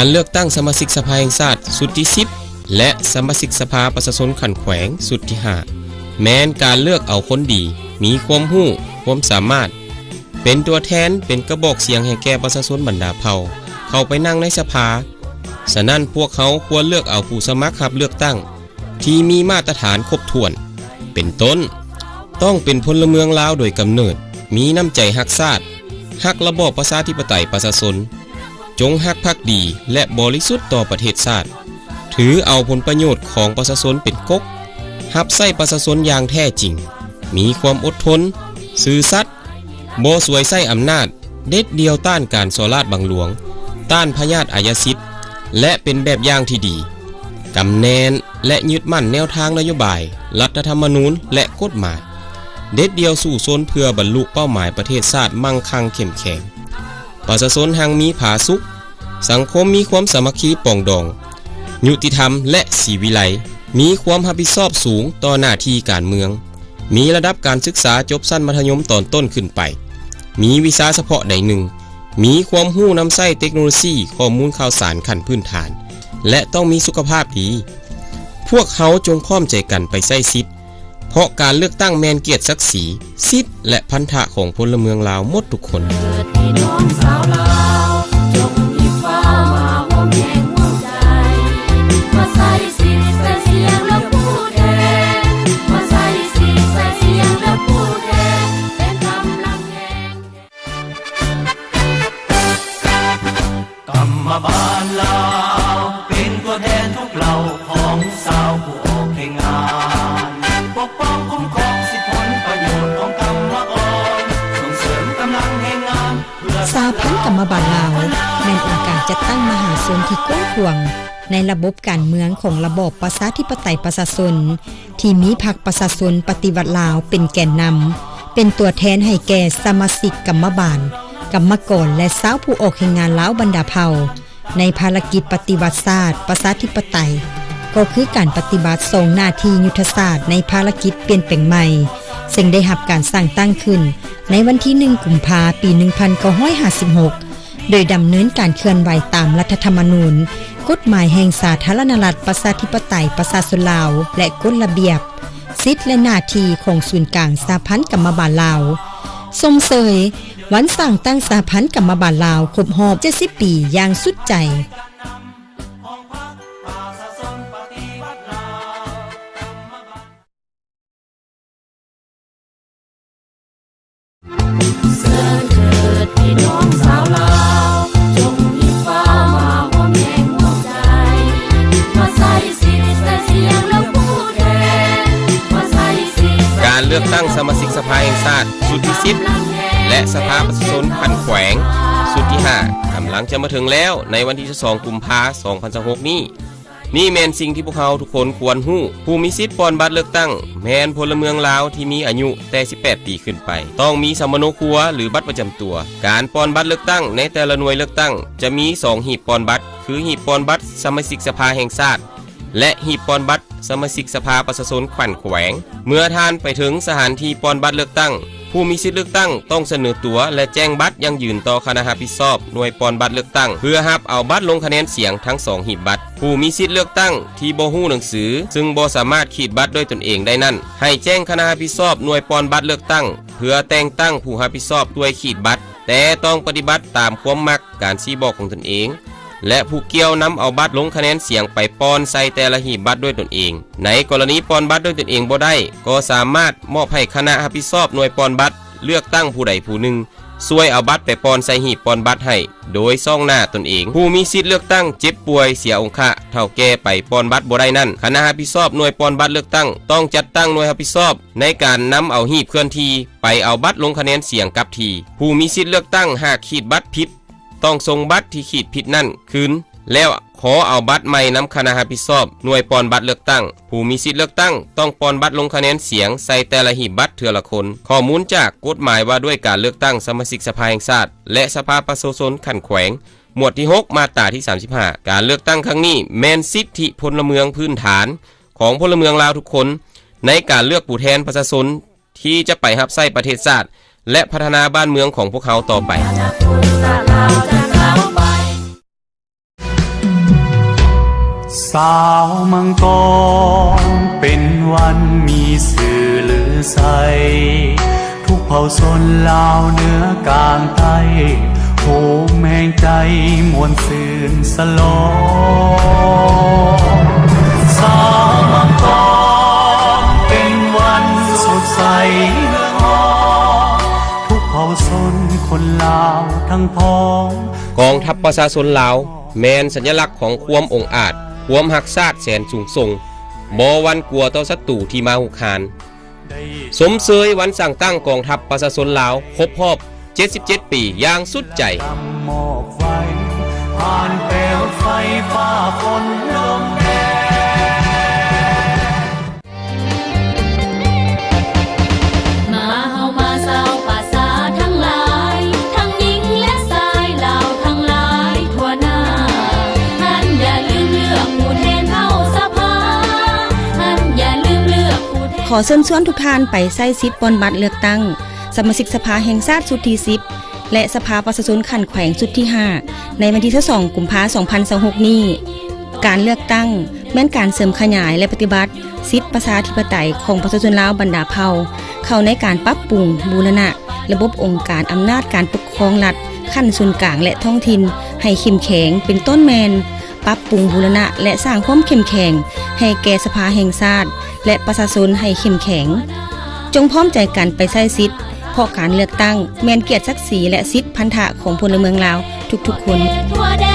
ການເລືອກຕັ້ງສະມາຊິກສະພາແຫ່ງຊາດຊຸດທີສິບ ແລະ ສະມາຊິກສະພາປະຊາຊົນຂັ້ນແຂວງຊຸດທີຫ້າ ແມ່ນການເລືອກເອົາຄົນດີ, ມີຄວາມຮູ້, ຄວາມສາມາດ, ເປັນຕົວແທນ, ເປັນກະບອກສຽງໃຫ້ແກ່ປະຊາຊົນບັນດາເຜົ່າ ເຂົ້າໄປນັ່ງໃນສະພາ. ສະນັ້ນ, ພວກເຮົາຄວນເລືອກເອົາຜູ້ສະໝັກຮັບເລືອກຕັ້ງ ທີ່ມີມາດຕະຖານຄົບຖ້ວນ ເປັນຕົ້ນ, ຕ້ອງເປັນພົນລະເມືອງລາວໂດຍກຳເນີດ, ມີນ້ຳໃຈຮັກຊາດ, ຮັກລະບອບປະຊາທິປະໄຕປະຊາຊົນ, ຈົ່ງຮັກພັກດີ ແລະ ບໍລິສຸດຕໍ່ປະເທດຊາດ, ຖືເອົາຜົນປະໂຫຍດຂອງປະຊາຊົນເປັນກົກ, ຮັບໃຊ້ປະຊາຊົນຢ່າງແທ້ຈິງ, ມີຄວາມອົດທົນ, ຊື່ສັດ, ບໍ່ສວຍໃຊ້ອຳນາດ, ເດັດດ່ຽວຕ້ານການສໍ້ລາດບັງຫຼວງ, ຕ້ານພະຍາດອາຍາສິດ ແລະ ເປັນແບບຢ່າງທີ່ດີ, ກຳແໜ້ນ ແລະ ຍຶດໝັ້ນແນວທາງນະໂຍບາຍ, ລັດຖະທຳມະນູນ ແລະ ກົດໝາຍ, ເດັດດ່ຽວສູ້ຊົນເພື່ອບັນລຸເປົ້າໝາຍປະເທດຊາດມັ່ງຄັ່ງເຂັ້ມແຂງ, ປະຊາຊົນຮັ່ງມີຜາສຸກ, ສັງຄົມມີຄວາມສາມັກຄີປອງດອງ, ຍຸຕິທຳ ແລະ ສີວິໄລ, ມີຄວາມຮັບຜິດຊອບສູງຕໍ່ໜ້າທີ່ການເມືອງ. ມີລະດັບການສຶກສາຈົບຊັ້ນມັດທະຍົມຕອນຕົ້ນຂຶ້ນໄປ, ມີວິຊາສະເພາະໃດໜຶ່ງ, ມີຄວາມຮູ້ນຳໃຊ້ເຕັກໂນໂລຊີຂໍ້ມູນຂ່າວສານຂັ້ນພື້ນຖານ ແລະ ຕ້ອງມີສຸຂະພາບດີ. ພວກເຮົາຈົ່ງພ້ອມໃຈກັນໄປໃຊ້ສິດ, ເພາະການເລືອກຕັ້ງແມ່ນກຽດສັກສີ, ສິດ ແລະ ພັນທະຂອງພົນລະເມືອງລາວໝົດທຸກຄົນ. ເກີດພີ່ນ້ອງຊາວລາວ ຈົ່ງຮີບຟ້າວມາຮ່ວມແຮງຮ່ວມໃຈ, ມາໃຊ້ສິດໃຊ້ສຽງເລືອກຜູ້ແທນ, ມາໃຊ້ສິດໃຊ້ສຽງເລືອກຜູ້ແທນ ເປັນກຳລັງແຮງ. ກຳມະບານລາວ ເປັນຕົວແທນທຸກເຫຼົ່າຂອງຊາວຜູ້ອອກແຮງງານ, ປົກປ້ອງຄຸ້ມຄອງສິດຜົນປະໂຫຍດຂອງກຳມະກອນ, ສົ່ງເສີມກຳລັງແຮງງານ ສະຫະພັນກຳມະບານລາວ ແມ່ນອົງການຈັດຕັ້ງມະຫາຊົນທີ່ກວ້າງຂວາງໃນລະບົບການເມືອງຂອງລະບອບປະຊາທິປະໄຕປະຊາຊົນ ທີ່ມີພັກປະຊາຊົນປະຕິວັດລາວເປັນແກນນຳ, ເປັນຕົວແທນໃຫ້ແກ່ສະມາຊິກກຳມະບານ, ກຳມະກອນ ແລະ ຊາວຜູ້ອອກແຮງງານລາວບັນດາເຜົ່າ ໃນພາລະກິດປະຕິວັດຊາດປະຊາທິປະໄຕ, ກໍຄືການປະຕິບັດສອງໜ້າທີ່ຍຸດທະສາດໃນພາລະກິດປ່ຽນແປງໃໝ່, ເຊິ່ງໄດ້ຮັບການສ້າງຕັ້ງຂຶ້ນໃນວັນທີໜຶ່ງ ກຸມພາ ປີໜຶ່ງພັນເກົ້າຮ້ອຍຫ້າສິບຫົກ ໂດຍດຳເນີນການເຄື່ອນໄຫວຕາມລັດຖະທຳມະນູນ, ກົດໝາຍແຫ່ງສາທາລະນະລັດ ປະຊາທິປະໄຕ ປະຊາຊົນລາວ ແລະ ກົດລະບຽບ, ສິດ ແລະ ໜ້າທີ່ຂອງສູນກາງສະຫະພັນກຳມະບານລາວ. ຊົມເຊີຍ ວັນສ້າງຕັ້ງສະຫະພັນກຳມະບານລາວຄົບຮອບເຈັດສິບປີຢ່າງສຸດໃຈ. ເຊີນເທີດພີ່ນ້ອງຊາວລາວ ຈົ່ງຮີບຟ້າວມາຮ່ວມແຮງຮ່ວມໃຈ, ມາໃຊ້ສິດໃຊ້ສຽງເລືອກຜູ້ແທນ, ມາໃຊ້ສິດໃຊ້ສຽງເລືອກຜູ້ແທນ. ການເລືອກຕັ້ງສະມາຊິກສະພາແຫ່ງຊາດຊຸດທີສິບ ແລະ ສະພາປະຊາຊົນຂັ້ນແຂວງຊຸດທີຫ້າ ກຳລັງຈະມາເຖິງແລ້ວໃນວັນທີຊາວສອງ ກຸມພາ ສອງພັນຊາວຫົກນີ້. ນີ້ແມ່ນສິ່ງທີ່ພວກເຮົາທຸກຄົນຄວນຮູ້. ຜູ້ມີສິດປ່ອນບັດເລືອກຕັ້ງແມ່ນພົນລະເມືອງລາວທີ່ມີອາຍຸແຕ່ສິບແປດປີຂຶ້ນໄປ, ຕ້ອງມີສຳມະໂນຄົວ ຫຼື ບັດປະຈຳຕົວ. ການປ່ອນບັດເລືອກຕັ້ງໃນແຕ່ລະໜ່ວຍເລືອກຕັ້ງຈະມີສອງຫີບປ່ອນບັດ, ຄື ຫີບປ່ອນບັດສະມາຊິກສະພາແຫ່ງຊາດ ແລະ ຫີບປ່ອນບັດສະມາຊິກສະພາປະຊາຊົນຂັ້ນແຂວງ. ເມື່ອທ່ານໄປເຖິງສະຖານທີ່ປ່ອນບັດເລືອກຕັ້ງ, ຜູ້ມີສິດເລືອກຕັ້ງຕ້ອງສະເໜີຕົວ ແລະ ແຈ້ງບັດຢັ້ງຢືນຕໍ່ຄະນະຮັບຜິດຊອບໜ່ວຍປ່ອນບັດເລືອກຕັ້ງ ເພື່ອຮັບເອົາບັດລົງຄະແນນສຽງທັງສອງຫີບບັດ. ຜູ້ມີສິດເລືອກຕັ້ງທີ່ບໍ່ຮູ້ໜັງສື ຊຶ່ງບໍ່ສາມາດຂີດບັດດ້ວຍຕົນເອງໄດ້ນັ້ນ, ໃຫ້ແຈ້ງຄະນະຮັບຜິດຊອບໜ່ວຍປ່ອນບັດເລືອກຕັ້ງ ເພື່ອແຕ່ງຕັ້ງຜູ້ຮັບຜິດຊອບຊ່ວຍຂີດບັດ, ແຕ່ຕ້ອງປະຕິບັດຕາມຄວາມມັກ ການຊີ້ບອກຂອງຕົນເອງ ແລະ ຜູ້ກ່ຽວນຳເອົາບັດລົງຄະແນນສຽງໄປປ່ອນໃສ່ແຕ່ລະຫີບບັດດ້ວຍຕົນເອງ. ໃນກໍລະນີປ່ອນບັດດ້ວຍຕົນເອງບໍ່ໄດ້, ກໍສາມາດມອບໃຫ້ຄະນະຮັບຜິດຊອບໜ່ວຍປ່ອນບັດເລືອກຕັ້ງຜູ້ໃດຜູ້ໜຶ່ງ ຊ່ວຍເອົາບັດໄປປ່ອນໃສ່ຫີບປ່ອນບັດໃຫ້ ໂດຍສ່ອງໜ້າຕົນເອງ. ຜູ້ມີສິດເລືອກຕັ້ງເຈັບປ່ວຍ, ເສຍອົງຄະ, ເຖົ້າແກ່ໄປປ່ອນບັດບໍ່ໄດ້ນັ້ນ, ຄະນະຮັບຜິດຊອບໜ່ວຍປ່ອນບັດເລືອກຕັ້ງ ຕ້ອງຈັດຕັ້ງໜ່ວຍຮັບຜິດຊອບໃນການນຳເອົາຫີບເຄື່ອນທີ່ໄປເອົາບັດລົງຄະແນນສຽງກັບທີ່. ຜູ້ມີສິດເລືອກຕັ້ງຫາກຂີດບັດຜິດ ຕ້ອງສົ່ງບັດທີ່ຂີດຜິດນັ້ນຄືນ ແລ້ວຂໍເອົາບັດໃໝ່ນຳຄະນະຮັບຜິດຊອບໜ່ວຍປ່ອນບັດເລືອກຕັ້ງ. ຜູ້ມີສິດເລືອກຕັ້ງຕ້ອງປ່ອນບັດລົງຄະແນນສຽງໃສ່ແຕ່ລະຫີບບັດເທື່ອລະຄົນ. ຂໍ້ມູນຈາກກົດໝາຍວ່າດ້ວຍການເລືອກຕັ້ງສະມາຊິກສະພາແຫ່ງຊາດ ແລະ ສະພາປະຊາຊົນຂັ້ນແຂວງ ໝວດທີຫົກ ມາດຕາທີສາມສິບຫ້າ. ການເລືອກຕັ້ງຄັ້ງນີ້ແມ່ນສິດທິພົນລະເມືອງພື້ນຖານຂອງພົນລະເມືອງລາວທຸກຄົນ ໃນການເລືອກຜູ້ແທນປະຊາຊົນ ທີ່ຈະໄປຮັບໃຊ້ປະເທດຊາດ ແລະ ພັດທະນາບ້ານເມືອງຂອງພວກເຮົາຕໍ່ໄປ. ອະນາຄົດຊາດລາວຈະກ້າວໄປ. ສາວມັງກອນເປັນວັນມີຊື່ລືໄຊ ທຸກເຜົ່າຊົນລາວເໜືອກາງໃຕ້ ໂຮມແຮງໃຈມ່ວນຊື່ນສະຫຼອງ. ສາວມັງກອນເປັນວັນສົດໃສເຮືອງຮອງ ທຸກເຜົ່າຊົນຄົນລາວທັງພ້ອງ. ກອງທັບປະຊາຊົນລາວ ແມ່ນສັນຍະລັກຂອງຄວາມອົງອາດ, ຄວາມຮັກຊາດແສນສູງສົ່ງ, ບໍ່ຫວັ່ນກົວຕໍ່ສັດຕູທີ່ມາຮຸກຮານ. ຊົມເຊີຍວັນສ້າງຕັ້ງກອງທັບປະຊາຊົນລາວຄົບຮອບເຈັດສິບເຈັດປີຢ່າງສຸດໃຈ. ມອບໄວ້ ຜ່ານແປວໄຟຟ້າຝົນລົມແດດ. ມາເຮົາມາຊາວປະຊາທັງຫຼາຍ ທັງຍິງແລະຊາຍລາວທັງຫຼາຍທົ່ວໜ້າ ຫັ້ນຢ່າລືມເລືອກຜູ້ແທນເຂົ້າສະພາ ຫັ້ນຢ່າລືມເລືອກຜູ້ແທນ. ຂໍເຊີນຊວນທຸກທ່ານໄປໃຊ້ສິດປ່ອນບັດເລືອກຕັ້ງສະມາຊິກສະພາແຫ່ງຊາດຊຸດທີສິບ ແລະ ສະພາປະຊາຊົນຂັ້ນແຂວງຊຸດທີຫ້າ ໃນວັນທີຊາວສອງ ກຸມພາ ສອງພັນຊາວຫົກນີ້. ການເລືອກຕັ້ງແມ່ນການເສີມຂະຫຍາຍ ແລະ ປະຕິບັດສິດປະຊາທິປະໄຕຂອງປະຊາຊົນລາວບັນດາເຜົ່າ ເຂົ້າໃນການປັບປຸງບູລະນະລະບົບອົງການອຳນາດການປົກຄອງລັດຂັ້ນສູນກາງ ແລະ ທ້ອງຖິ່ນໃຫ້ເຂັ້ມແຂງ, ເປັນຕົ້ນແມ່ນປັບປຸງບູລະນະ ແລະ ສ້າງຄວາມເຂັ້ມແຂງໃຫ້ແກ່ສະພາແຫ່ງຊາດ ແລະ ປະຊາຊົນໃຫ້ເຂັ້ມແຂງ. ຈົ່ງພ້ອມໃຈກັນໄປໃຊ້ສິດ ເພາະການເລືອກຕັ້ງແມ່ນກຽດສັກສີ ແລະ ສິດພັນທະຂອງພົນລະເມືອງລາວທຸກໆຄົນ. ທົ່ວແດ